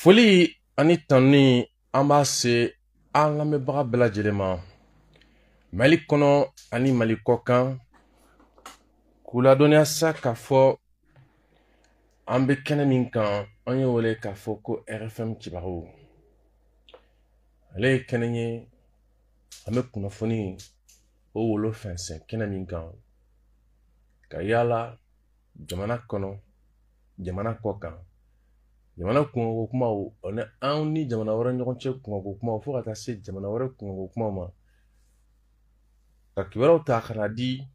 Foli ani tanuni an b'a se an lamɛnbaga bɛɛ lajɛlen ma Mali kɔnɔ ani Mali kɔkan, k'u ladɔnniya sa k'a fɔ an bɛ kɛnɛ min kan, an y'o wele k'a fɔ ko RFM Kibaru. Ale ye kɛnɛ ye an bɛ kunnafoni o wolo fɛnsɛn kɛnɛ min kan, ka yaala jamana kɔnɔ, jamana kɔkan, jamana kunkanko kumaw ani anw ni jamana wɛrɛ ɲɔgɔn cɛ kunkanko kumaw, fo ka taa se jamana wɛrɛ kunkanko kumaw ma, ka kibaruyaw ta ka na di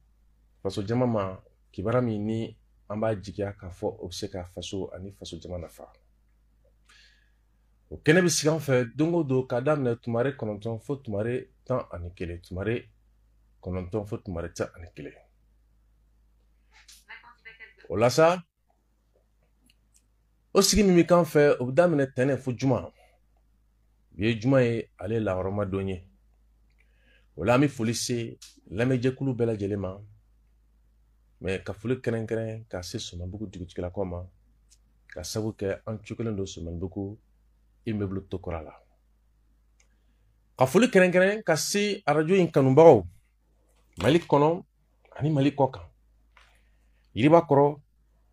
faso jama ma, kibaruya min ni an b'a jigiya k'a fɔ o bɛ se ka faso ani faso jama nafa. O kɛnɛ bɛ sigi an fɛ don o don k'a daminɛ tumare 9 fo tumare 11, tumare 9 fo tumare 11. O la sa, o sigi min bɛ k'an fɛ, o bɛ daminɛ tɛnɛn fo juma. Bi ye juma ye, ale ye lahɔrɔma don ye. O la an bɛ foli se lamɛnjɛkulu bɛɛ lajɛlen ma, mɛ ka foli kɛrɛnkɛrɛn ka se Sɔmɛnbugu dugutigilakaw ma, ka sabu kɛ an cokelen don Sɔmɛnbugu immeuble Tokora la. Ka foli kɛrɛnkɛrɛn ka se arajo in kanubagaw Mali kɔnɔ ani Mali kɔkan, yiriba kɔrɔ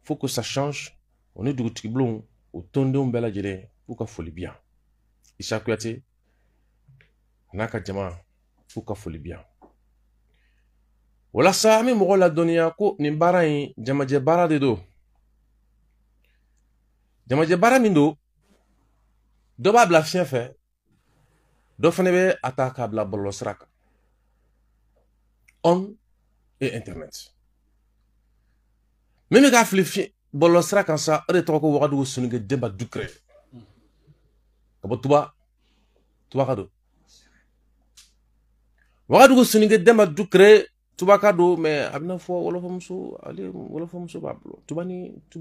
faut que ça change, o ni dugutigi bulonw, o tɔndenw bɛɛ lajɛlen, k'u ka foli bi yan. Isa Kuyate a n'a ka jama, k'u ka foli bi yan. Walasa an bɛ mɔgɔw ladɔnniya ko nin baara in jamajɛ baara de don. Jamajɛ baara min don, dɔ b'a bila fiɲɛ fɛ, dɔ fana bɛ a ta k'a bila bɔlɔlɔsira kan, on et internet. Min bɛ k'a fili fiɲɛ bɔlɔlɔsira kan sa, o de tɔgɔ ko Wagadugu Soninke Denba Dukure, ka bɔ Tuba, Tuba ka don. Wagadugu Soninke Denba Dukure, Tuba ka don, mais a bɛna fɔ wɔlɔfɔmuso, ale wɔlɔfɔmuso b'a bolo. Tuba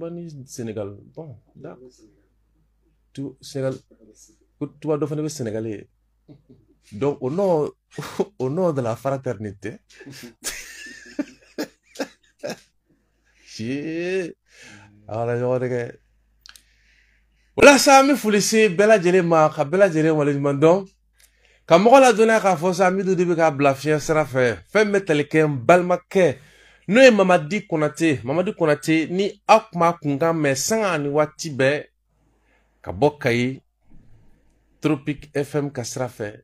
ni Sénégal, bon, da tu Sénégal, ko Tuba dɔ fana bɛ Sénégal ye. Donc au nom de la fraternité, si a kana ɲɔgɔn dɛgɛ. Walasa an bɛ foli se bɛɛ lajɛlen ma, ka bɛɛ lajɛlen waleɲuman dɔn, ka mɔgɔ ladɔnniya k'a fɔ sa, Amidu de bɛ k'a bila fiɲɛ sira fɛ, fɛn bɛ tali kɛ n balimakɛ n'o ye Mamadi Konate. Mamadi Konate, ni aw tun b'a kunkan mɛn sanga ani waati bɛɛ ka bɔ Kayi Tropique FM ka sira fɛ,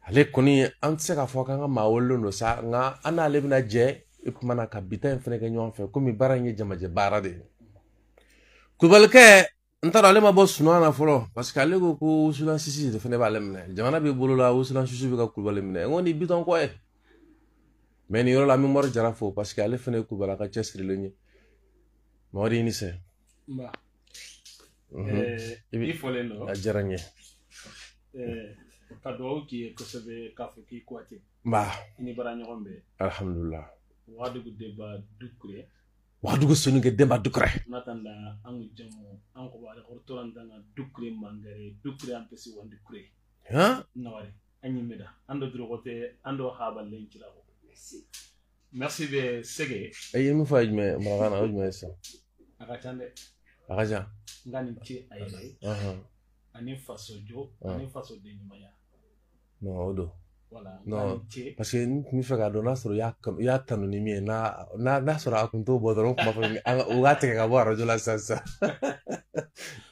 ale kɔni an tɛ se k'a fɔ k'an ka maa welelen don sa, nka an n'ale bɛna jɛ e kuma na ka bita in fana kɛ ɲɔgɔn fɛ, komi baara in ye jamajɛ baara de ye. Kulubalikɛ, n t'a dɔn ale ma bɔ sunɔgɔ na fɔlɔ, parce que ale ko ko wusulan sisi de fana b'ale minɛ. Jamana b'i bolo la, wusulan sisi bɛ ka Kulubali minɛ. N ko nin bitɔn kɔ ye. Mais nin yɔrɔ la, an bɛ Mɔri Jara fo, parce que ale fana ye Kulubali ka cɛsirilen ye. Mamadu, i ni sɛ. Nba. I fɔlen don. A diyara n ye. Ka dugawu k'i ye kosɛbɛ, k'a fɔ k'i Kuyate. Nba. I ni baara ɲɔgɔn bɛɛ. Alhamdulillah. Wagadugu Denba Dukure. Wagadugu Soninke Denba Dukure. Natanda an jamu an ko wale ko toran danga Dukure mangare Dukure an pesi wandi kure. Han? Nawari an yimeda an do drogote an do habal len kirago. Merci. Merci be sege. Ay mi fa jme marana o jme sa. Aka chande. Aka jan. Ngani ci ayele. Ani faso jo, ani faso de nyumaya. Non, o do. Voilà. Non, parce que n tun bɛ fɛ k'a dɔn n'a sɔrɔ i y'a tanu ni min ye, n'a sɔrɔ a kun t'o bɔ dɔrɔn, n tun b'a fɔ u k'a tigɛ ka bɔ arajo la sisan sisan.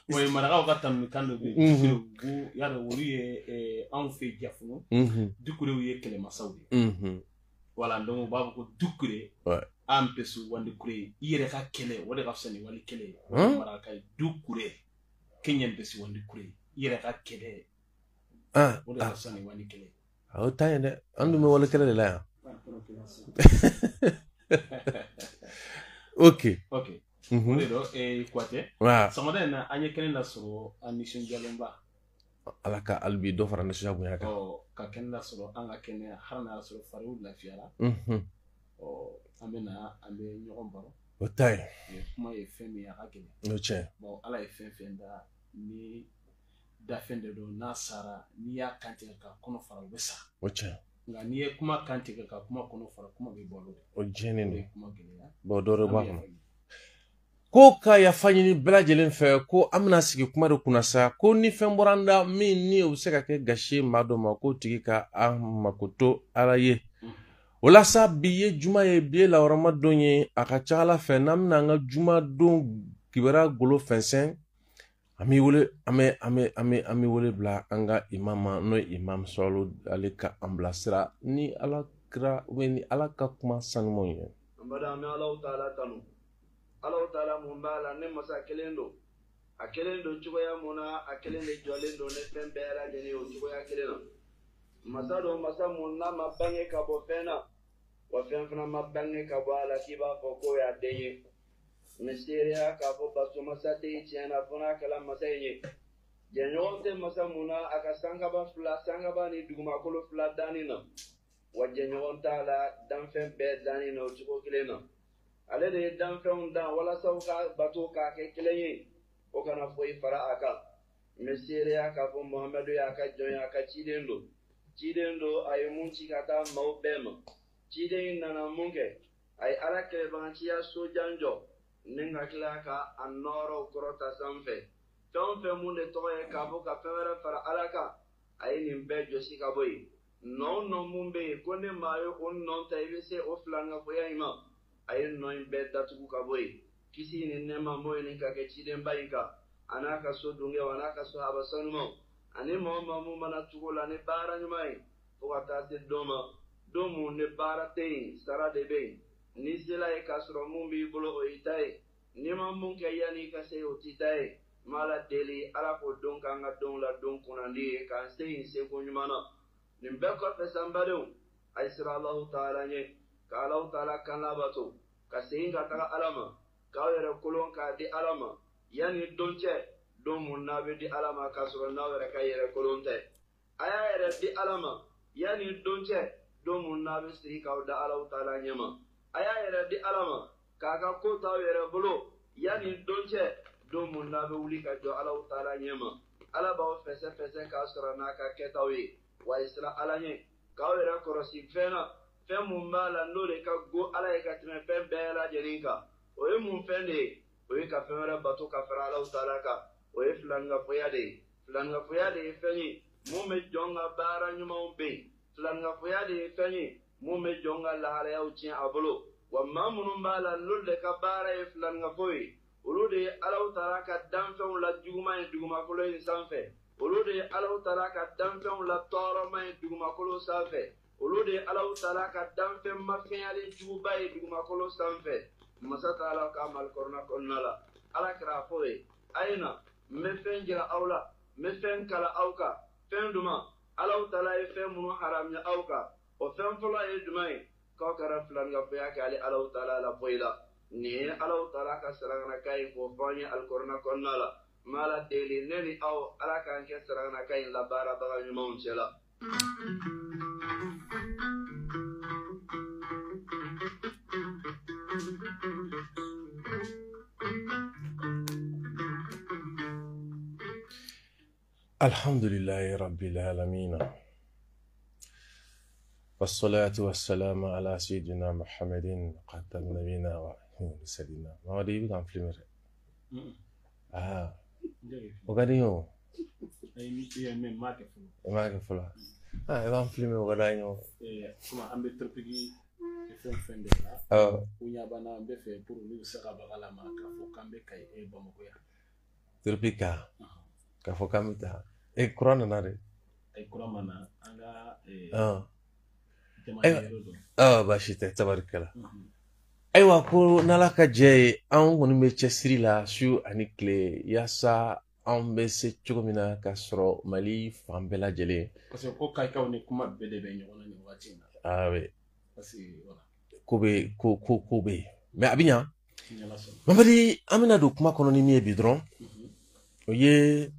Oui, marakaw ka tanu kan dɔ bɛ yen. Y'a dɔn olu ye anw fɛ Jafunu. Dukurew ye kɛlɛmasaw de ye. Voilà, donc u b'a fɔ ko Dukure. An pesu wandi kure, i yɛrɛ ka kɛlɛ, o de ka fisa ni wali kɛlɛ ye. Maraka ye Dukure, kɛɲɛ pesu wandi kure, i yɛrɛ ka kɛlɛ. O de ka fisa ni wali kɛlɛ ye. O ta ye dɛ, an dun bɛ wale kɛlɛ de la yan. Ok. Ok. O de don, Kuyate. Sɔgɔmada in na, an ye kɛnɛ lasɔrɔ, an nisɔndiyalenba. Ala ka hali bi dɔ fara nisɔndiya bonya kan. Ka kɛnɛ lasɔrɔ, an ka kɛnɛ, hali n'a y'a sɔrɔ fariw lafiyara. An bɛ na, an bɛ ɲɔgɔn baro. O ta ye. Kuma ye fɛn min ye, a ka gɛlɛn. O tiɲɛ. Bon, Ala ye fɛn fɛn da, ni dafɛn de don, n'a sara, n'i y'a kantigɛ ka kɔnɔ fara, o bɛ sa. O tiɲɛ. Nka n'i ye kuma kantigɛ ka kuma kɔnɔ fara, kuma bɛ bɔ o de. O diɲɛnen don. Kuma gɛlɛya. Bon, dɔ wɛrɛ b'a kɔnɔ. Ko ka yafa ɲini bɛɛ lajɛlen fɛ, ko an bɛna sigi kuma de kunna sa, ko ni fɛn bɔra an da min ni o bɛ se ka kɛ gasi ye maa dɔ ma, k'o tigi ka an makoto Ala ye. O la sa, bi ye juma ye, bi ye lawurama don ye. A ka ca Ala fɛ, n'an bɛna an ka juma don kibaruya golo fɛnsɛn, an bɛ wele an bɛ an bɛ an bɛ an bɛ wele bila an ka imam ma, n'o ye Imam Sɔlu, ale ka an bilasira ni Ala kira ni Ala ka kuma sanumanw ye. An bada, an bɛ Alahu Taala tanu. Alahu Taala mun b'a la ne masa kelen don, a kelen don cogoya mun na, a kelen de jɔlen don ne fɛn bɛɛ lajɛlen ye o cogoya kelen na. Masa don, masa mun n'a ma bange ka bɔ fɛn na, wa fɛn fana ma bange ka bɔ a la k'i b'a fɔ k'o y'a den ye. N bɛ seereya k'a fɔ baso masa tɛ yen tiɲɛ na fo n'a kɛla masa in ye. Jɛɲɔgɔn tɛ masa mun na a ka sankaba fila, sankaba ni dugumakolo fila danni na, wa jɛɲɔgɔn t'a la danfɛn bɛɛ danni na o cogo kelen na. Ale de ye danfɛnw dan walasa u ka bato k'a kɛ kelen ye, o kana foyi fara a kan. N bɛ seereya k'a fɔ Muhamadu y'a ka jɔn ye, a ka ciden don. Ciden don, a ye mun ci ka taa maaw bɛɛ ma. Ciden in nana mun kɛ? A ye Ala kɛlɛbaganciya sojan jɔ ni ka tila ka a nɔrɔw kɔrɔta sanfɛ. Fɛn o fɛn mun de tɔgɔ ye k'a fɔ ka fɛn wɛrɛ fara Ala kan, a ye nin bɛɛ jɔsi ka bɔ yen. Nɔ o nɔ mun bɛ yen ko ne maa ye o nɔ ta, i bɛ se o filankafoya in ma, a ye nɔ in bɛɛ datugu ka bɔ yen. Kisi ni nɛɛma m'o ɲini ka kɛ cidenba in kan, a n'a ka so dunkɛw, a n'a ka sahaba sanumaw, ani maa o maa mun mana tugu o la ni baara ɲuman ye fo ka taa se don ma, don mun ni baara tɛ yen, sara de bɛ yen. N'i sela yen k'a sɔrɔ mun b'i bolo, o y'i ta ye. N'i ma mun kɛ yanni i ka se, o t'i ta ye. N b'Ala deli, Ala k'o don k'an ka donw la don kunnandi ye, k'an se yen seko ɲuman na. Nin bɛɛ kɔfɛ, sanbadenw, a ye siran Alahu Taala ɲɛ, ka Alahu Taala kan labato, ka segin ka taga Ala ma, k'aw yɛrɛ kolon k'a di Ala ma yanni don cɛ, don mun n'a bɛ di Ala ma k'a sɔrɔ n'aw yɛrɛ ka yɛrɛ kolon tɛ. A y'a yɛrɛ di Ala ma yanni don cɛ, don mun n'a bɛ segin k'aw da Alahu Taala ɲɛ ma. A y'a yɛrɛ di Ala ma k'a ka ko t'aw yɛrɛ bolo yanni don cɛ, don mun n'a bɛ wuli ka jɔ Alahu Taala ɲɛ ma. Ala b'aw fɛsɛ fɛsɛ k'a sɔrɔ n'a ka kɛtaw ye. Wa ye siran Ala ɲɛ, k'aw yɛrɛ kɔlɔsi fɛn na, fɛn mun b'a la n'o de ka go Ala ye ka tɛmɛ fɛn bɛɛ lajɛlen kan. O ye mun fɛn de ye? O ye ka fɛn wɛrɛ bato ka fara Alahu Taala kan. O ye filankafoya de ye. Filankafoya de ye fɛn ye mun bɛ jɔn ka baara ɲumanw bɛn. Filankafoya de ye fɛn ye mun bɛ jɔn ka lahalayaw tiɲɛ a bolo. Wa maa minnu b'a la n'olu de ka baara ye filankafo ye, olu de ye Alahu Taala ka danfɛnw la juguman ye dugumakolo in sanfɛ. Olu de ye Alahu Taala ka danfɛnw la tɔɔrɔman ye dugumakolo sanfɛ. Olu de ye Alahu Taala ka danfɛn mafɛnyalen juguba ye dugumakolo sanfɛ. Masa Taala k'a ma alikɔrɔna kɔnɔna la, Ala kɛra a fɔ ye: a ye na, n bɛ fɛn jira aw la, n bɛ fɛn kala aw kan. Fɛn jumɛn? Alahu Taala ye fɛn minnu haramuya aw kan, o fɛn fɔlɔ ye jumɛn ye? K'aw kɛra filankafoya kɛ ale Alahu Taala la foyi la. Nin ye Alahu Taala ka sarakanakan ye k'o fɔ an ye alikɔrɔna kɔnɔna la. N b'Ala deli, ne ni aw, Ala k'an kɛ sarakanakan in labaarabaga ɲumanw cɛ la. Alhamdulillahi rabbil alamin. والصلاة والسلام على سيدنا محمد خاتم نبينا وسيدنا Mamadi. I bɛ k'an filmer dɛ. Aa, o ka di n ye o. N m'a kɛ fɔlɔ. I m'a kɛ fɔlɔ? Aa, i b'an filmer, o ka d'an ye o. Komi an bɛ topic fɛn fɛn de la, u ɲɛ b'an na, an bɛ fɛ pour olu bɛ se ka baga la ma k'a fɔ k'an bɛ Kayi, Bamakɔ yan. Topic kan k'a fɔ k'an bɛ taa e kura nana dɛ. Ayi, kura ma na, an ka jama yɔrɔ dɔn. Baasi tɛ, tabarikala. Ayiwa, ko n'Ala ka jɛ ye, an kɔni bɛ cɛsiri la su ani tile yaasa anw bɛ se cogo min na ka sɔrɔ Mali fan bɛɛ lajɛlen. Parce que ko Kayikaw ni kuma bɛɛ de bɛ ɲɔgɔn na nin waati in na. Ah oui. Parce que voilà. Ko bɛ ko ko ko bɛ yen, mais a bɛ ɲa. Ni Ala sɔnna. Mamadi, an bɛna don kuma kɔnɔ ni min ye bi dɔrɔn, o ye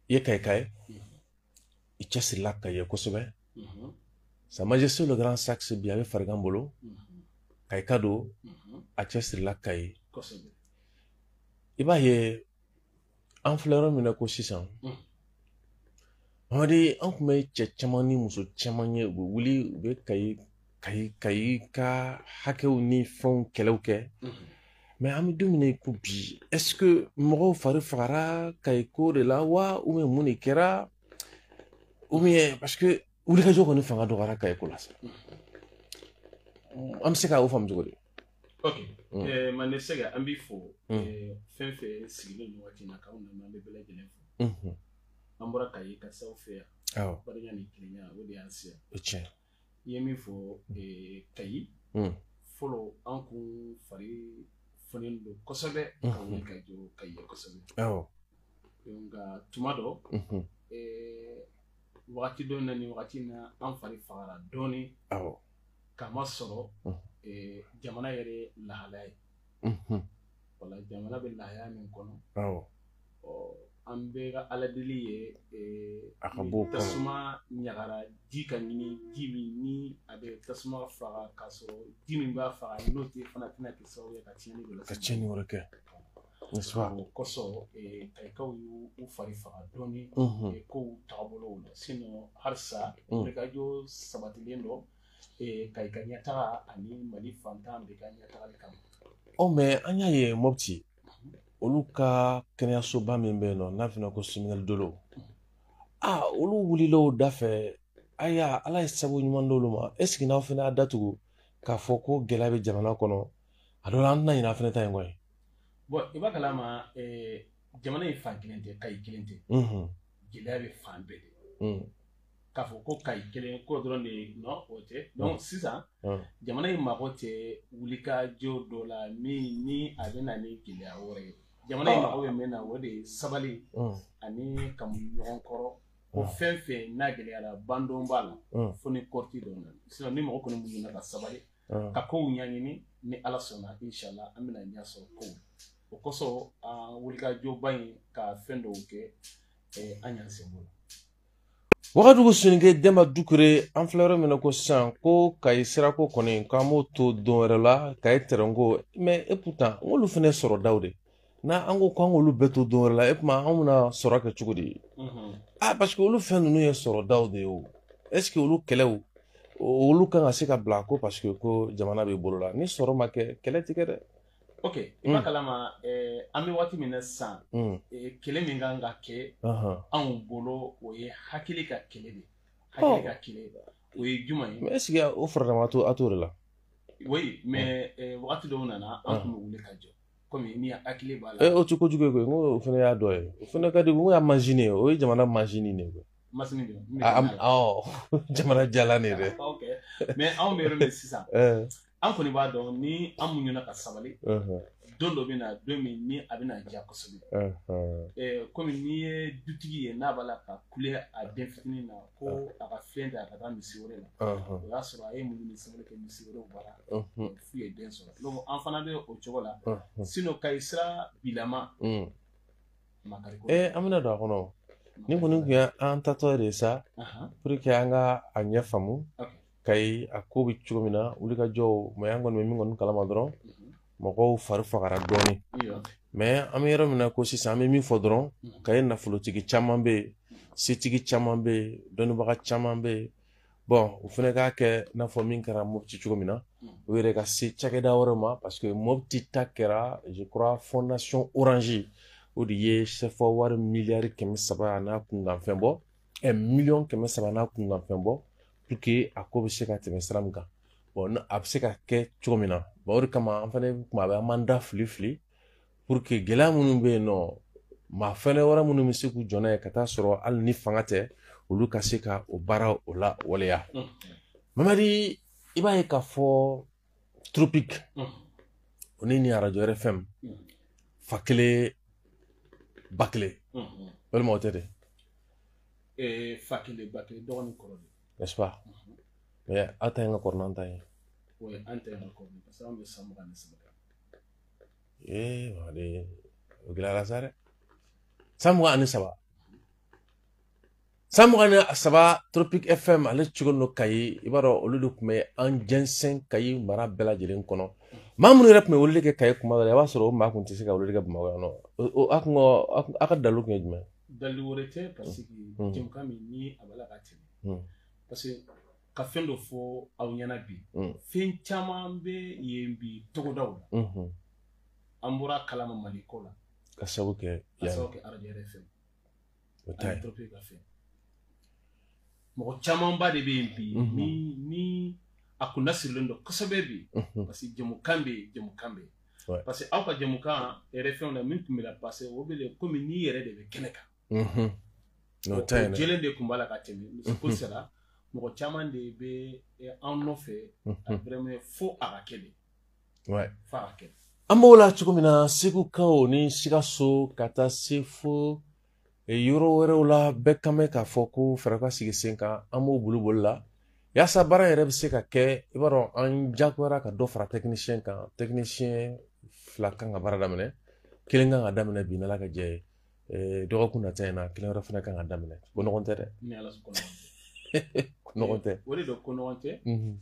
i ye Kayika ye, i cɛsirila Kayi ye kosɛbɛ. Sa Majesté le Grand Saxe, bi a bɛ farigan bolo, Kayika don, a cɛsirila Kayi. I b'a ye an filɛ yɔrɔ min na ko sisan, Mamadi, an tun bɛ cɛ caman ni muso caman ye, u bɛ wuli, u bɛ Kayi Kayi Kayi ka hakɛw ni fɛnw kɛlɛw kɛ. Mais an bɛ don min na i ko bi, est-ce que mɔgɔw fari fagara Kayi ko de la wa, ou bien mun de kɛra, ou bien parce que wulikajɔ kɔni fanga dɔgɔyara Kayi ko la sa, an bɛ se ka o faamu cogo di? Ok, Mande Sega, an b'i fo. Fɛn fɛn sigilen nin waati in na k'anw lamɛn, an bɛ bɛɛ lajɛlen fo. An bɔra Kayi ka se aw fɛ yan. Barika ni kilenya, o de y'an se yan. O tiɲɛ. I ye min fɔ Kayi, fɔlɔ an kun fari fɔnen don kosɛbɛ ka wuli ka jɔ Kayi ye kosɛbɛ. Nka tuma dɔ, wagati dɔ na ni wagati in na, an fari fagara dɔɔnin. K'a ma sɔrɔ jamana yɛrɛ lahalaya ye. Wala jamana bɛ lahalaya min kɔnɔ. An bɛɛ ka Ala deli ye a ka bɔ o kɔnɔ. Tasuma ɲagara, ji ka ɲini, ji min ni a bɛ tasuma faga, k'a sɔrɔ ji min b'a faga n'o tɛ fana tɛna kɛ sababu ye ka tiɲɛni dɔ lase. Ka tiɲɛni wɛrɛ kɛ, n'est-ce pas? O kosɔn Kayikaw y'u fari faga dɔɔnin kow taabolow la. Sinon halisa wulikajɔ sabatilen don Kayi ka ɲɛtaga ani Mali fantan bɛɛ ka ɲɛtagali kama. Ɔ, mais an y'a ye Mopti, olu ka kɛnɛyasoba min bɛ yen nɔ n'a fɔra ko Siminali Dolo, olu wulila o da fɛ. Ayiwa, Ala ye sababu ɲuman d'olu ma. Est ce que n'aw fana y'a datugu k'a fɔ ko gɛlɛya bɛ jamana kɔnɔ, a dɔ la an tɛna ɲinɛ a fana ta in kɔ ye? Bon, i b'a kalama, jamana in fan kelen tɛ, Kayi kelen tɛ. Gɛlɛya bɛ fan bɛɛ de. K'a fɔ ko Kayi kelen ko dɔrɔn de, non, o tɛ. Donc sisan jamana in mago tɛ wulikajɔ dɔ la min ni a bɛ na ni gɛlɛya wɛrɛ ye. Jamana in mago bɛ min na, o de ye sabali ani ka muɲu ɲɔgɔn kɔrɔ. Ko fɛn fɛn n'a gɛlɛyara, bandon b'a la fo ni kɔrɔti dɔ nana. Sinon ni mɔgɔ kɔni muɲuna ka sabali ka kow ɲɛɲini, ni Ala sɔnna, inshallah an bɛna ɲɛ sɔrɔ kow. O kosɔn an wulikajɔba in ka fɛn dɔw kɛ, an y'an sen bɔ. Wagadugu Soninke Demba Dukure, an filɛ yɔrɔ min na ko sisan ko Kayi sirako kɔni k'an b'o to don wɛrɛ la, Kayi tɛrɛnko. Mais et pourtant n k'olu fana sɔrɔdaw de n'a an ko k'an k'olu bɛɛ to don wɛrɛ la, e tuma an bɛna sɔrɔ kɛ cogo di? Parce que olu fɛn ninnu ye sɔrɔdaw de ye o. Est ce que olu kɛlɛw olu kan ka se ka bila ko parce que ko jamana bɛ bolo la, ni sɔrɔ ma kɛ, kɛlɛ ti kɛ dɛ. Ok, i b'a kalama, an bɛ waati min na sisan, kɛlɛ min kan ka kɛ anw bolo, o ye hakili ka kɛlɛ de. Hakili ka kɛlɛ, o ye jumɛn ye? Mais est ce que o farama to a t'o de la? Oui, mais wagati dɔw nana, an tun bɛ wuli ka jɔ komi ni hakili b'a la. O tɛ kojugu ye koyi, n ko o fana y'a dɔ ye. O fana ka di, n ko y'a mansin ye, o ye jamana mansin de ye koyi. Masini de. Awɔ, jamana jalan de dɛ. Ok, mais anw bɛ yɔrɔ min sisan, an kɔni b'a dɔn ni an muɲuna ka sabali, don dɔ bɛ na, don min ni a bɛna diya kosɛbɛ. Komi n'i ye dutigi ye n'a b'a la ka kule a den fitinin na ko a ka filen ta a ka taa misi wɛrɛ la, o y'a sɔrɔ a ye muɲu ni sabali kɛ misi wɛrɛw bara f'u ye den sɔrɔ. Donc an fana bɛ o cogo la. Sinon Kayi sira bilama makari ko. An bɛna don a kɔnɔ. Ni kɔni tun ye an tatɔ de sa, pour que an ka a ɲɛ faamu Kayi a ko bɛ cogo min na, wulikajɔw. Mais an kɔni bɛ min kɔni kalama dɔrɔn, mɔgɔw fari fagara dɔɔnin. Mais an bɛ yɔrɔ min na ko sisan, an bɛ min fɔ dɔrɔn, Kayi nafolotigi caman bɛ yen, setigi caman bɛ yen, dɔnnibaga caman bɛ yen. Bon, o fana k'a kɛ n'a fɔ min kɛra Mopti cogo min na, o yɛrɛ ka se cakɛda wɛrɛ ma, parce que Mopti ta kɛra, je crois, Fondation Orange, o de ye CFA wari miliyari 300 n'a kunkanfɛn bɔ, miliyɔn 300 n'a kunkanfɛn bɔ, pour que a ko bɛ se ka tɛmɛ sira min kan. Bon, a bɛ se ka kɛ cogo min na. Bon, o de kama an fana kuma bɛɛ an b'an da fili fili pour que gɛlɛya minnu bɛ yen nɔ, maa fɛnɛ wɛrɛ minnu bɛ se k'u jɔ n'a ye ka taa sɔrɔ hali ni fanga tɛ, olu ka se ka o baara o la waleya. Mamadi, i b'a ye k'a fɔ Tropique o ni arajo RFM fa kelen ba kelen, walima o tɛ de? Fa kelen ba kelen, dɔgɔnin kɔrɔ de. N'est-ce pas? Mais aw ta in ka kɔrɔ n'an ta ye. Oui, an ta in ka kɔrɔ parce que an bɛ san 23. Mamadi, o gɛlɛyara sa dɛ. San 23. San 23, Tropique FM ale cogo don Kayi, i b'a dɔn olu de tun bɛ an jɛnsɛn Kayi mara bɛɛ lajɛlen kɔnɔ. Maa minnu yɛrɛ tun bɛ weleli kɛ Kayi kuma dɔ la, i b'a sɔrɔ o maa tun tɛ se ka weleli kɛ Bamakɔ yan nɔ. A ka dalu tun ye jumɛn? Dalu wɛrɛ tɛ, parce que jɛmukan min ni a b'a la ka tɛmɛ. Parce que ka fɛn dɔ fɔ aw ɲɛna bi, fɛn caman bɛ yen bi togodaw la. An bɔra kalama Mali ko la. Ka sababu kɛ Ka sababu kɛ arajo RFM. O ta ye. Ani ka fɛn. Mɔgɔ camanba de bɛ yen bi ni a kun lasirilen don kosɛbɛ bi. Parce que jamukan bɛ yen, jamukan bɛ yen. Parce que aw ka jamukan RFM la min tun bɛ la passer o bɛ le komi n'i yɛrɛ de bɛ kɛnɛ kan. O ta ye dɛ. Jɛlen de tun b'a la ka tɛmɛ. Ko sera mɔgɔ caman de bɛ an nɔfɛ a vraiment fo a ka kɛ de. Fo a ka kɛ. An b'o la cogo min na Segukaw ni Sikaso ka taa se fo yɔrɔ wɛrɛw la bɛɛ kan bɛ k'a fɔ ko fɛɛrɛ ka sigi sen kan an b'o boli boli la yaasa baara yɛrɛ bɛ se ka kɛ i b'a dɔn an jagoyara ka dɔ fara technicien kan technicien fila kan ka baara daminɛ kelen kan ka daminɛ bi n'Ala ka jɛ ye dɔgɔkun nata in na kelen wɛrɛ fana kan ka daminɛ ko ɲɔgɔn tɛ dɛ. Ni Ala sɔnna. Ko ɲɔgɔn tɛ. O de don ko ɲɔgɔn tɛ.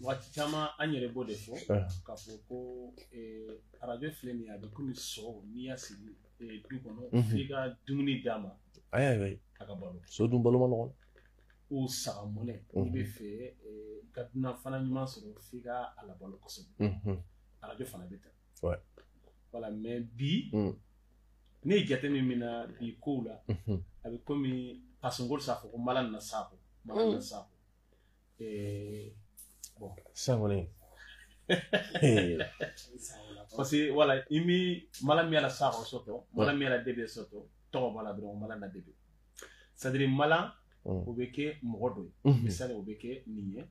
Waati caman an yɛrɛ b'o de fɔ k'a fɔ ko arajo filɛ nin ye a bɛ komi sɔ n'i y'a sigi du kɔnɔ f'i ka dumuni d'a ma. Ayi ayi. A ka balo. So dun balo ma nɔgɔn. O saga mɔnɛ n'i bɛ fɛ i ka dunan fana ɲuman sɔrɔ f'i ka a labalo kosɛbɛ. Arajo fana bɛ tan. Voilà mais bi ne ye jate min na bi kow la a bɛ komi pasongol s'a fɔ ko mala na sako mala na sako. Bon sisan kɔni parce que voilà i mi mala mi ala sako sɔtɔ mala mi ala debe sɔtɔ tɔgɔ b'a la dɔrɔn mala na debe c'est à dire mala o bɛ kɛ mɔgɔ dɔ ye misali o bɛ kɛ nin ye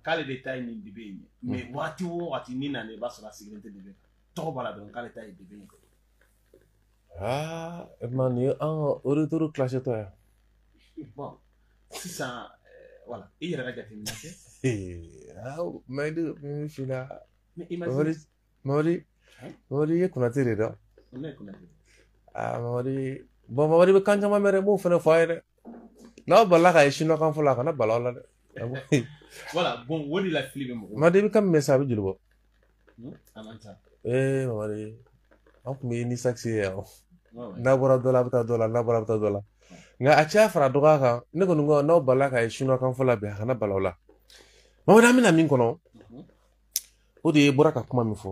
k'ale de ta ye nin debe in ye mais waati o waati ni nana i b'a sɔrɔ a sigilen tɛ debe kan tɔgɔ b'a la dɔrɔn k'ale ta ye debe in ye. Aa e ma nin ye an ka auditeur classé tɔ ye. Bon sisan voilà i yɛrɛ ka jateminɛ kɛ. Mayidu min f'i la. Mais imagine. Mamadi Mamadi i ye Konate de dɔn. Ne ye Konate. Aa Mamadi bon Mamadi bɛ kan caman mɛn dɛ n b'o fana fɔ a ye dɛ. N'aw balila k'a ye siniwakan kan fɔ la a kana bala aw la dɛ. Voilà bon o de la fili bɛ mɔgɔw. Mamadi i bɛ kan min mɛn sisan a bɛ joli bɔ. A man ca. Mamadi an tun bɛ ni sakisi ye yan. N'a bɔra dɔ la a bɛ taa dɔ la n'a bɔra a bɛ taa dɔ la. Nka a caya fara dɔgɔya kan ne kɔni ko n'aw balila k'a ye siniwakan fɔ la bi a kana bala aw la. Mamadi an bɛna min kɔnɔ o de ye bɔra ka kuma min fɔ.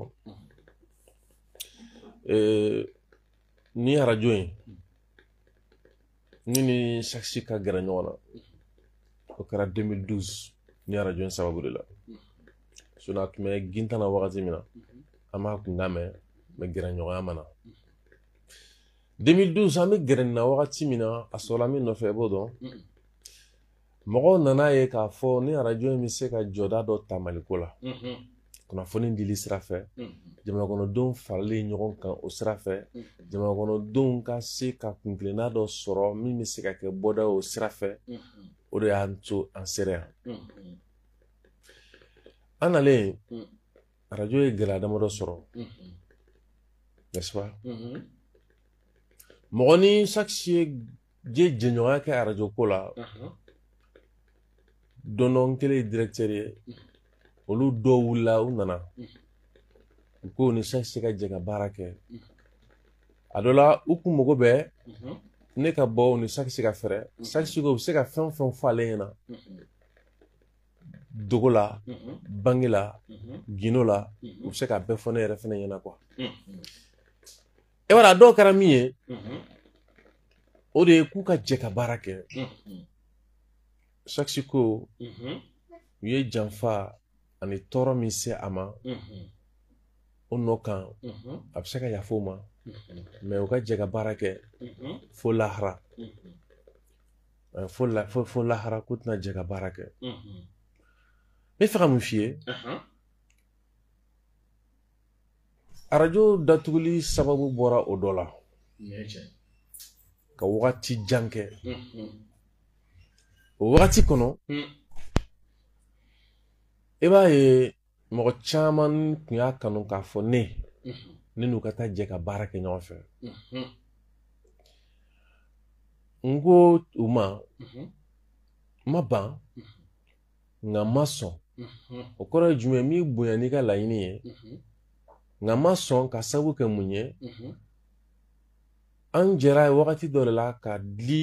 Ni arajo in ni sakisi ka gɛrɛ ɲɔgɔn na o kɛra 2012 ni arajo in sababu de la. Sinon a tun bɛ gintan na wagati min na an b'a kunkan mɛn mais gɛrɛ ɲɔgɔnya ma na. 2012 an bɛ gɛrɛ nin na wagati min na a sɔrɔla min nɔfɛ i b'o dɔn. Mɔgɔw nana ye k'a fɔ ni arajo in bɛ se ka jɔda dɔ ta Maliko la. Kunnafoni dili sira fɛ jamanakɔnɔdenw faralen ɲɔgɔn kan o sira fɛ jamanakɔnɔdenw ka se ka kunkilenna dɔ sɔrɔ min bɛ se ka kɛ bɔda o sira fɛ o de y'an to an sera yan. An nalen arajo ye gɛlɛya damadɔ sɔrɔ n'est-ce pas? Mɔgɔ ni sakisi ye jɛɲɔgɔnya kɛ arajo ko la don dɔ kelen ye directeur ye olu dɔw wulila u nana u ko ni sakisi ka jɛ ka baara kɛ a dɔ la u kun mago bɛ ne ka bɔ u ni sakisi ka fɛrɛ sakisi ko u bɛ se ka fɛn o fɛn fɔ ale ɲɛna dogo la bange la gindo la u bɛ se ka bɛɛ fɔ ne yɛrɛ fɛnɛ ɲɛna quoi. E b'a dɔn a dɔw kɛra min ye o de ye k'u ka jɛ ka baara kɛ sakisi ko u ye janfa ani tɔɔrɔ min se a ma o nɔ kan a bɛ se ka yafa o ma mais u ka jɛ ka baara kɛ fo lahara fo lahara k'u tɛna jɛ ka baara kɛ. N bɛ fɛ ka mun f'i ye arajo datuguli sababu bɔra o dɔ la ka wagati jan kɛ o wagati kɔnɔ i b'a ye mɔgɔ caman tun y'a kanu k'a fɔ ne n'u ka taa jɛ ka baara kɛ ɲɔgɔn fɛ. N ko u ma n ma ban nka n ma sɔn o kɔrɔ ye jumɛn ye n b'i bonya n'i ka laɲini ye nka n ma sɔn ka sababu kɛ mun ye an jɛra wagati dɔ de la ka dili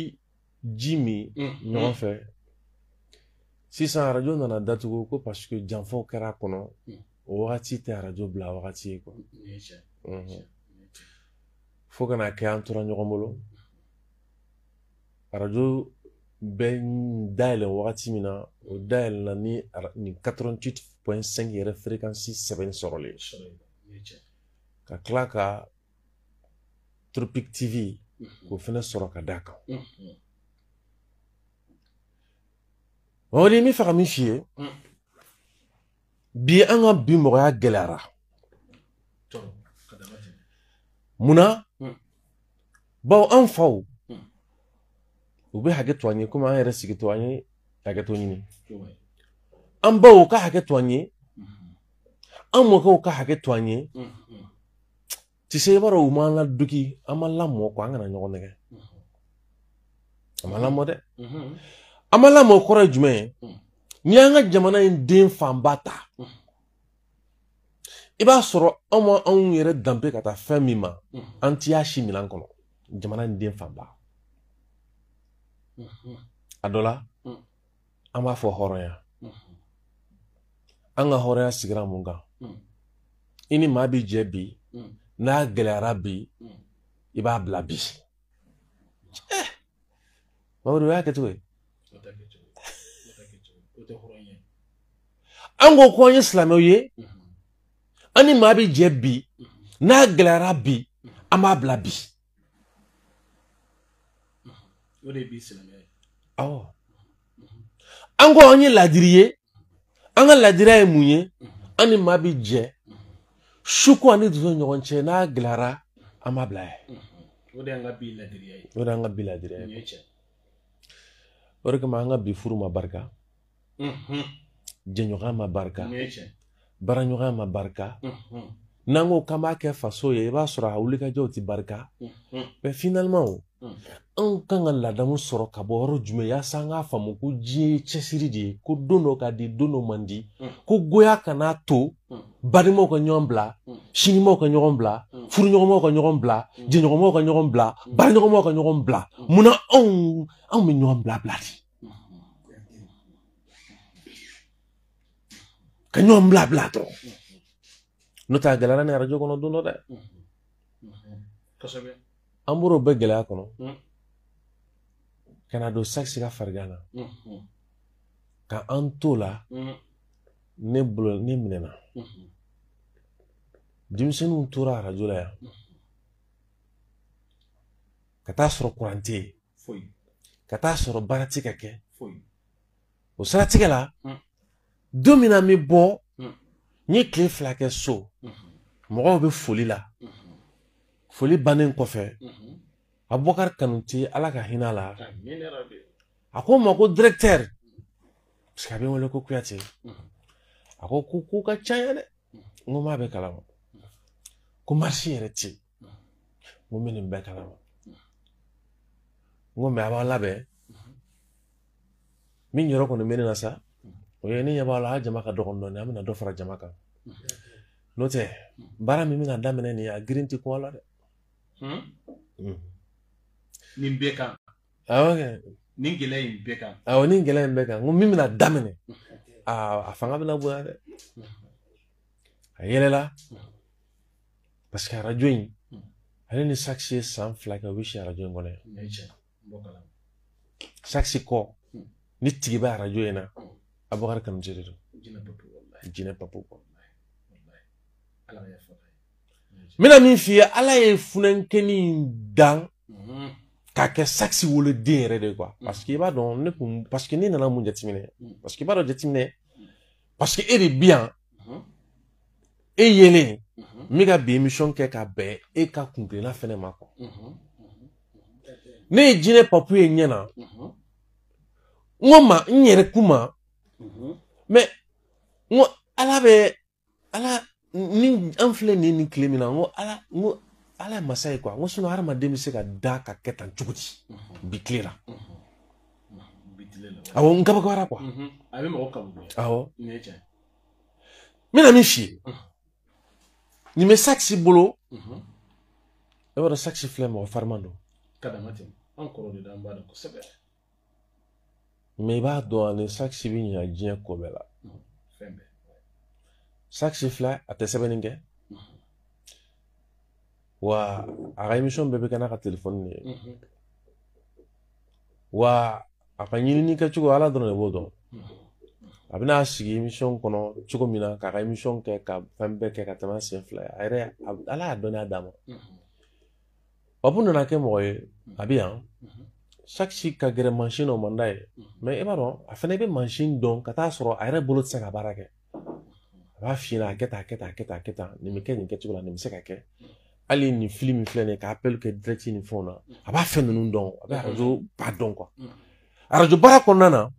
ji min ɲɔgɔn fɛ sisan arajo nana datugu ko parce que janfaw kɛra a kɔnɔ o wagati tɛ arajo bila wagati ye quoi. Fo ka n'a kɛ an tora ɲɔgɔn bolo. Arajo bɛ dayɛlɛ wagati min na, o dayɛlɛla ni nin 88.5 yɛrɛ fréquence sɛbɛnni sɔrɔlen. Ka tila ka Tropic TV k'o fɛnɛ sɔrɔ ka d'a kan. O de ye n bɛ fɛ ka min f'i ye. Bi an ka bi mɔgɔya gɛlɛyara. Munna? Bawo an faw u bɛ hakɛ to an ye komi an yɛrɛ sigitɔ an ye hakɛ to ɲini. An baw ka hakɛ to an ye, an mɔkɛw ka hakɛ to an ye. Tu sais, i b'a dɔn u m'an ladugi, an ma lamɔ quoi, an kana ɲɔgɔn nɛgɛ. An ma lamɔ dɛ. An ma lamɔ kɔrɔ ye jumɛn ye? N'i y'an ka jamana in den fanba ta, i b'a sɔrɔ anw ma anw yɛrɛ danbe ka taa fɛn min ma, an ti y'a si minɛn kɔnɔ, jamana in den fanba. A dɔ la, an b'a fɔ hɔrɔnya. An ka hɔrɔnya sigira mun kan? I ni maa bi jɛ bi, n'a gɛlɛyara bi, i b'a bila bi. Mamadu, o y'a kɛcogo ye. An ko ko an ye silamɛw ye, an ni maa bi jɛ bi, n'a gɛlɛyara bi, an b'a bila bi. O de ye bi silamɛya ye. Awɔ. An ko an ye laadiri ye, an ka laadiriya ye mun ye? An ni maa bi jɛ su ko ani dusu ni ɲɔgɔn cɛ, n'a gɛlɛyara an b'a bila ye. O de y'an ka bi laadiriya ye. O de y'an ka bi laadiriya ye. O de kama an ka bi furu ma barika, jɛɲɔgɔnya ma barika, baaraɲɔgɔnya ma barika. N'an ko k'an b'a kɛ faso ye, i b'a sɔrɔ a wulikajɔw ti barika. Mais finalement, anw kan ka ladamu sɔrɔ ka bɔ yɔrɔ jumɛn yaasa an k'a faamu ko diɲɛ ye cɛsiri de ye, ko don dɔ ka di, don dɔ man di, ko goya kana to balimaw ka ɲɔgɔn bila, sinimaw ka ɲɔgɔn bila, furuɲɔgɔnmaw ka ɲɔgɔn bila, jɛɲɔgɔnmaw ka ɲɔgɔn bila, baaraɲɔgɔnmaw ka ɲɔgɔn bila. Munna anw bɛ ɲɔgɔn bila bila de? Ka ɲɔgɔn bila bila dɔrɔn. N'o tɛ a gɛlɛyara ni arajo kɔnɔ don dɔ dɛ. An bɔr'o bɛɛ gɛlɛya kɔnɔ ka na don Saxe ka farigan na, ka an t'o la. Ne bolo ne minɛna, denmisɛnninw tora arajo la yan ka taa sɔrɔ kuran tɛ yen, ka taa sɔrɔ baara tɛ ka kɛ. O siratigɛ la, don min na n bɛ bɔ, n ye tile 2 kɛ so, mɔgɔw bɛ foli la. Foli bannen kɔfɛ, Abubakar Kanute, Ala ka hinɛ a la, a ko n ma ko directeur, parce que a bɛ n wele ko Kuyate, a ko ko ka ca yan dɛ. N ko n b'a bɛɛ kalama, ko marché yɛrɛ tɛ yen. N ko n bɛ nin bɛɛ kalama. N ko mais a b'aw labɛn, min yɔrɔ kɔni bɛ ne na sa, o ye ne ɲɛ b'a la, a jama ka dɔgɔn dɔɔnin, an bɛna dɔ fara jama kan. N'o tɛ baara min bɛna daminɛ nin ye, a girin tɛ kun a la dɛ. Nin bɛɛ kan. Awɔ kɛ. Nin gɛlɛya in bɛɛ kan. Awɔ, nin gɛlɛya in bɛɛ kan. N ko min bɛna daminɛ, a fanga bɛna bonya dɛ. A yɛlɛla parce que arajo in, ale ni Saxe ye san 2 kɛ, u bɛ si arajo in kɔnɔ yan. Saxe kɔ, ni tigi bɛ arajo in na, Abubakar Kanute de don. Jinɛ Papu kɔ. N bɛna min f'i ye, Ala ye funɛnkɛnin in dan k'a kɛ Saxe woloden yɛrɛ de quoi. Parce que i b'a dɔn ne kun, parce que ne nana mun jateminɛ, parce que i b'a dɔn jateminɛ, parce que e de bi yan, e yelen, n bɛ ka bi émission kɛ ka bɛn e ka kunkilenna fɛnɛ ma quoi. Ne ye Jinɛ Papu ye ɲɛ na, n ko ma n yɛrɛ kun ma, mais n ko Ala bɛ Ala ni an filɛ nin tile min na, n ko Ala, n ko Ala ye masa ye quoi. N ko sinon hadamaden bɛ se ka da ka kɛ tan cogo di bi tile la? Awɔ, n kabakoyara quoi. A bɛ mɔgɔ kabakoya. Awɔ. N bɛna min f'i ye, nin bɛ Saxe bolo, e b'a dɔn Saxe filɛ mɔgɔ fariman don. Ka dama tɛmɛ. An kɔrɔ de d'an b'a dɔn kosɛbɛ. Mais i b'a dɔn ani Saxe bɛ ɲa diɲɛ ko bɛɛ la. Fɛn bɛɛ. Saxe filɛ, a tɛ sɛbɛnni kɛ. Wa a ka émission bɛɛ bɛ kɛ n'a ka téléphone de ye. Wa a ka ɲinini kɛcogo Ala dɔrɔn de b'o dɔn. A bɛna sigi émission kɔnɔ cogo min na k'a ka émission kɛ ka fɛn bɛɛ kɛ ka tɛmɛ sen fila ye. A yɛrɛ Ala y'a dɔnniya d'a ma. Papu nana kɛ mɔgɔ ye, a bɛ yan. Chaque ka gɛrɛ mansin na o man d'a ye. Mais i b'a dɔn a fana bɛ mansin dɔn ka taa sɔrɔ a yɛrɛ bolo tɛ se ka baara kɛ. A b'a f'i ɲɛna a kɛ tan a kɛ tan a kɛ tan a kɛ tan nin bɛ kɛ nin kɛcogo la nin bɛ se ka kɛ. Hali nin fili min filɛ nin ye ka appel kɛ direct ni fɛnw na a b'a fɛn ninnu dɔn a bɛ arajo ba dɔn quoi. Arajo baara kɔnɔna na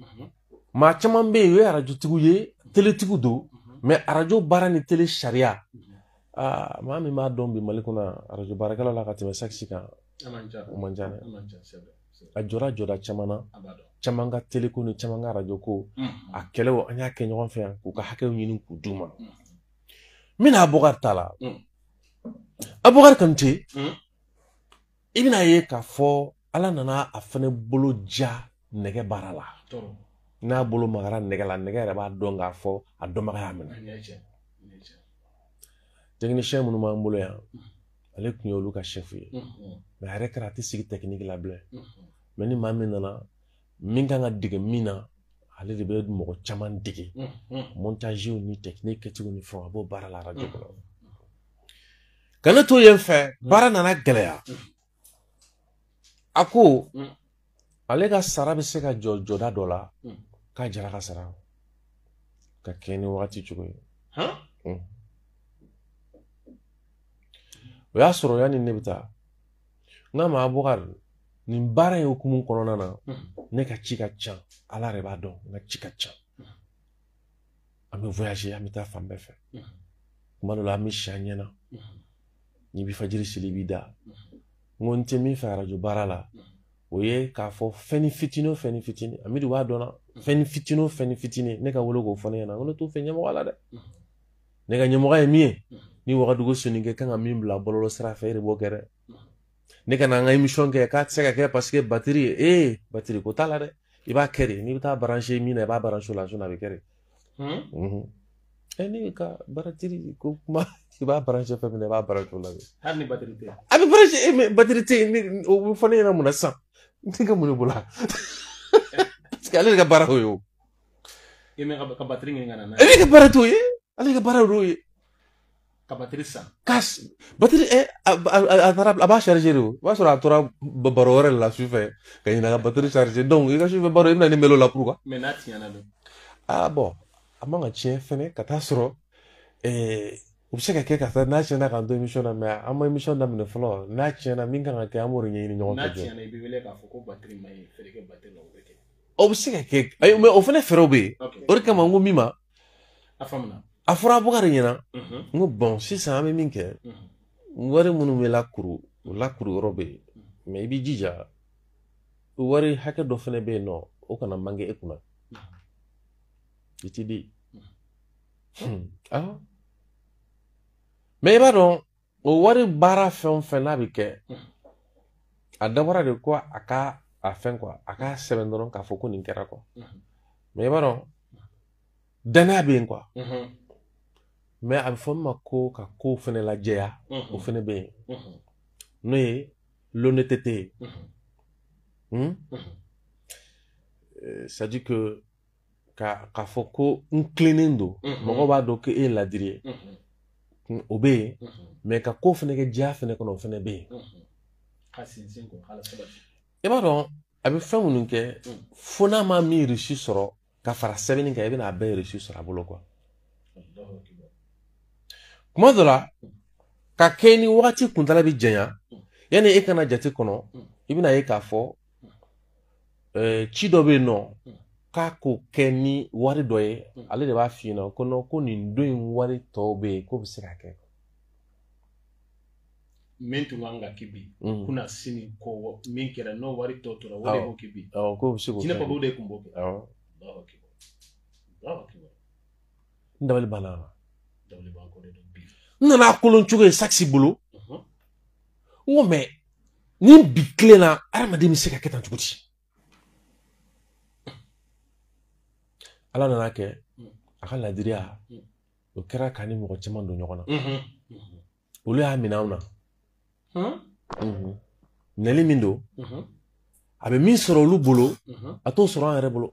maa caman bɛ yen o ye arajotigiw ye teletigiw don mais arajo baara ni tele sariya aa maa min b'a dɔn bi Mali kɔnɔ arajo baarakɛlaw la ka tɛmɛ Saksi kan o man ca dɛ. A jɔra jɔda caman na caman ka tele ko ni caman ka arajo ko a kɛlɛw an y'a kɛ ɲɔgɔn fɛ yan k'u ka hakɛw ɲini k'u d'u ma. N bɛna Abubakar ta la. Abubakar Kanute i bɛna ye k'a fɔ Ala nana a fana bolo ja nɛgɛ baara la. N'a bolo magara nɛgɛ la nɛgɛ yɛrɛ b'a dɔn k'a fɔ a dɔnbaga y'a minɛ. Technicien minnu b'an bolo yan ale tun ye olu ka chef ye. Mais a yɛrɛ kɛra a tɛ sigi technique la bilen. Mais ni maa min nana min kan ka dege min na ale de bɛ mɔgɔ caman dege. Montage ni technique kɛcogo ni fɛnw a b'o baara la arajo kɔnɔ. Ka ne to yen fɛ baara nana gɛlɛya. A ko ale ka sara bɛ se ka jɔ jɔda dɔ la k'a jara ka sara ka kɛ ni wagati cogo ye. O y'a sɔrɔ yanni ne bɛ taa n k'a ma Abubakar nin baara in hukumu kɔnɔna na ne ka ci ka ca Ala yɛrɛ b'a dɔn n ka ci ka ca. An bɛ voyager an bɛ taa fan bɛɛ fɛ. Tuma dɔ la an bɛ si an ɲɛna. N'i bɛ fajiri seli i b'i da. N ko n tɛ min fɛ arajo baara la o ye k'a fɔ fɛnni fitinin o fɛnni fitinin Amidu b'a dɔn na fɛnni fitinin o fɛnni fitinin ne ka wele k'o fɔ ne ɲɛna n ko ne t'o fɛ ɲɛmɔgɔ la dɛ. Ne ka ɲɛmɔgɔ ye min ye ni Wagadugu sonikɛ kan ka min bila bɔlɔlɔ sira fɛ e de b'o kɛ dɛ. Ne ka na an ka émission kɛ k'a tɛ se ka kɛ parce que batterie ee batterie ko t'a la dɛ. I b'a kɛ de n'i bɛ taa brancher min na i b'a brancher o la sinon a bɛ kɛ de. Ne ka batterie ko kuma i b'a brancher fɛn min na i b'a brancher o la. Hali ni batterie tɛ yen. A bɛ brancher mais batterie tɛ yen o bɛ fɔ ne ɲɛna mun na sisan ne ka mun de b'o la parce que ale de ka baara y'o ye o. E mɛ ka batterie ɲini ka na n'a ye. E ka baara t'o ye ale ka baara y'o ye. Ka batterie san. Ka batterie a taara a b'a charger de o b'a sɔrɔ a tora baro wɛrɛ de la sufɛ ka ɲinɛ ka batterie charger donc i ka sufɛ baro i bɛna ne mɛn o la pourquoi. Mais n'a tiɲɛna dun. Ah bon a man ka tiɲɛ fɛnɛ ka taa sɔrɔ o bɛ se ka kɛ ka taa n'a tiɲɛna k'an to émission na mais an ma émission daminɛ fɔlɔ n'a tiɲɛna min kan ka kɛ an b'o de ɲɛɲini ɲɔgɔn fɛ. N'a tiɲɛna i bɛ wele k'a fɔ ko batterie ma ɲi fɛɛrɛ kɛ batterie la o bɛ kɛ. O bɛ se ka kɛ ayi mais o fɛnɛ fɛɛrɛw bɛ yen. O de kama n ko min ma. A faamuna. A fɔra Abubakar ɲɛna n ko bon sisan an bɛ min kɛ wari minnu bɛ lakuru o lakuru yɔrɔ bɛ yen mais i b'i jija wari hakɛ dɔ fɛnɛ bɛ yen nɔ o kana manquer e kunna i ti di. Awɔ mais i b'a dɔn o wari baara fɛn o fɛn n'a bɛ kɛ a dabɔra de ko a ka a fɛn quoi a k'a sɛbɛn dɔrɔn k'a fɔ ko nin kɛra quoi mais i b'a dɔn danaya bɛ yen quoi. Mais a bɛ fɔ min ma ko ka kow fɛnɛ lajɛya o fɛnɛ bɛ yen n'o ye l'honnêteté ye. C'est-à-dire que k'a fɔ ko n tilennen don mɔgɔw b'a dɔn ko e ye ladiri ye o bɛ yen mais ka ko fɛnɛ kɛ diya fɛnɛ kɔnɔ o fɛnɛ bɛ yen. I b'a dɔn a bɛ fɛn minnu kɛ fo n'a ma min reçu sɔrɔ ka fara sɛbɛnni kan i bɛna a bɛɛ reçu sɔrɔ a bolo quoi. Kuma dɔ la ka kɛ ni wagati kuntala bɛ janya yanni e kana jate kɔnɔ i bɛna ye k'a fɔ ci dɔ bɛ yen nɔ k'a k'o kɛ ni wari dɔ ye ale de b'a f'i ɲɛna ko non ko nin don in wari tɔw bɛ yen k'o bɛ se ka kɛ. Min tun kan ka kɛ bi kunna sini ko min kɛra n'o wari tɔ tora o de b'o kɛ bi. Awɔ k'o bɛ se k'o kɛ. Jinɛ papiyew de tun b'o kɛ. Awɔ. N dabali banna a ma. N nana kolon cogo ye Saksi bolo. N ko mais ni bi tile la hadamaden bɛ se ka kɛ tan cogo di? Ala nana kɛ a ka ladiriya o kɛra k'a ni mɔgɔ caman don ɲɔgɔn na. Olu y'a minɛ anw na. Minɛli min don, a bɛ min sɔrɔ olu bolo, a t'o sɔrɔ an yɛrɛ bolo.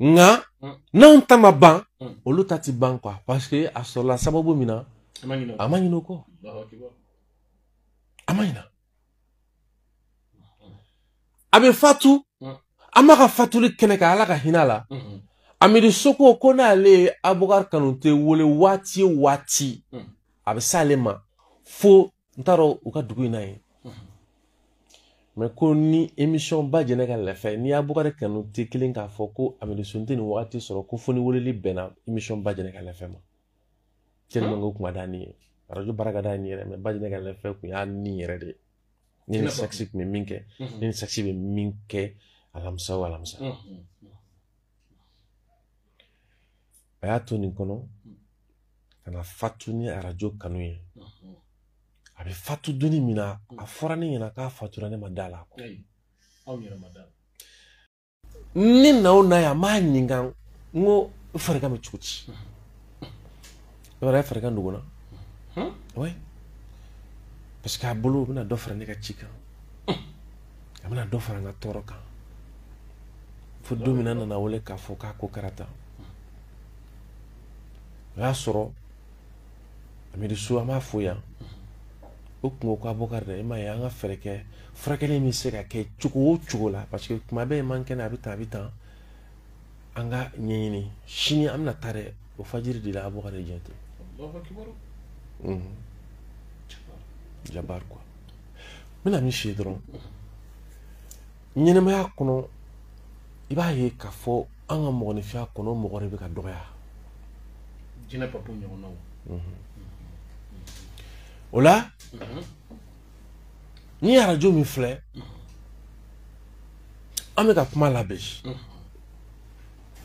Nka n'anw ta ma ban, olu ta ti ban quoi, parce que a sɔrɔla sababu min na, a ma ɲinɛ o kɔ. A ma ɲinɛ. A bɛ fatu, an b'a ka fatuli kɛnɛ kan, Ala ka hinɛ a la. Amidu Soko ko n'ale ye Abubakar Kanute wele waati o waati, a bɛ s'ale ma fo n t'a dɔn u ka dugu in na yen. Mais ko ni émission ba jɛnɛ ka lɛfɛ, ni Abubakar Kanute kelen k'a fɔ ko Amidu Soko tɛ nin wagati sɔrɔ, ko fo ni weleli bɛnna émission ba jɛnɛ ka lɛfɛ ma. Tellement que o kun ka d'a ni ye. Arajo baara ka d'a ni yɛrɛ, mais ba jɛnɛ ka lɛfɛ kun y'a ni yɛrɛ de ye. Ni ni saksi kun bɛ min kɛ, ni ni saksi bɛ min kɛ alamisa o alamisa. A y'a to nin kɔnɔ ka na fatu ni arajo kanu ye. A bɛ fatu donni min na, a fɔra ne ɲɛna k'a fatura, ne ma da la. Ne na o na yan, n b'a ɲininka, n ko farigan bɛ cogo di? I b'a dɔn a ye farigan dogo n na. Oui. Parce que a bolo, o bɛna dɔ fara ne ka ci kan. A bɛna dɔ fara n ka tɔɔrɔ kan. Fo don min na, n nana wele k'a fɔ k'a ko kɛra tan. O y'a sɔrɔ Amidu So, an b'a fo yan. O kun ko Abubakar dɛ, i m'a ye, an ka fɛɛrɛ kɛ furakɛli min bɛ se ka kɛ cogo o cogo la, parce que kuma bɛɛ man kɛnɛ, a bɛ tan a bɛ tan, an ka ɲɛɲini sini an bɛna taa dɛ. O fajiri de la Abubakar ye diɲɛ to. Jabar quoi. N bɛna min f'i ye dɔrɔn, ɲɛnɛmaya kɔnɔ, i b'a ye k'a fɔ an ka mɔgɔninfinya kɔnɔ, mɔgɔ de bɛ ka dɔgɔya. Jinɛ papu ɲɔgɔnnaw. O la, ni arajo min filɛ, an bɛ ka kuma labɛn.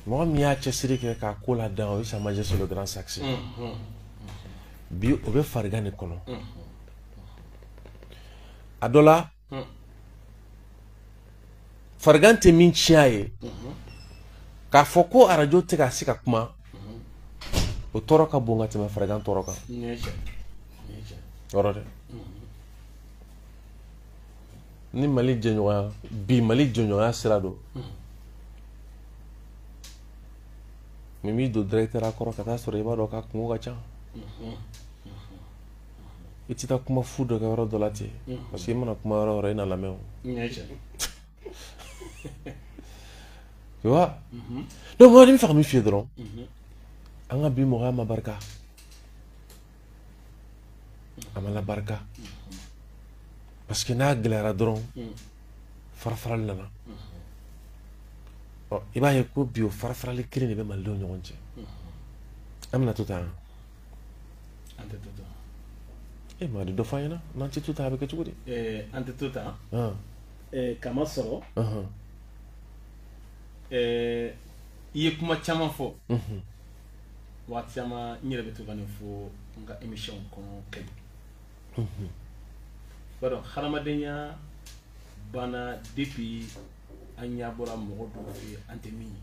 Mɔgɔ min y'a cɛsiri kɛ k'a ko ladan, o ye Sa Majesté le Grand Saxe. Bi o bɛ farigan de kɔnɔ. A dɔ la, farigan tɛ min tiɲɛ a ye, k'a fɔ ko arajo tɛ ka se ka kuma, o tɔɔrɔ ka bon ka tɛmɛ farigan tɔɔrɔ kan. Yɔrɔ dɛ. Ni Mali jɛɲɔgɔnya, bi Mali jɛɲɔgɔnya sira don. Min b'i don directeur a kɔrɔ ka taa sɔrɔ i b'a dɔn k'a kungo ka ca. I tɛ taa kuma fu dɔ kɛ yɔrɔ dɔ la ten, parce que i mana kuma yɔrɔ o yɔrɔ, i na lamɛn o. Tu vois? Donc moi, n bɛ fɛ ka min f'i ye dɔrɔn, an ka bi mɔgɔya ma barika. A ma labarika. Parce que n'a gɛlɛyara dɔrɔn, farafarali nana. Ɔ, i b'a ye ko bi o farafarali kelen de bɛ malidenw ɲɔgɔn cɛ. An bɛna to tan. An tɛ to tan. E ma di dɔ fɔ an ɲɛna, n'an tɛ to tan, a bɛ kɛ cogo di? An tɛ to tan. Kama sɔrɔ. I ye kuma caman fɔ. Waati caman n yɛrɛ bɛ to ka nin fɔ n ka émission kɔnɔ kɛlɛ. B'a dɔn hadamadenya banna depuis an ɲɛ bɔra mɔgɔ dɔw fɛ an tɛ min ye.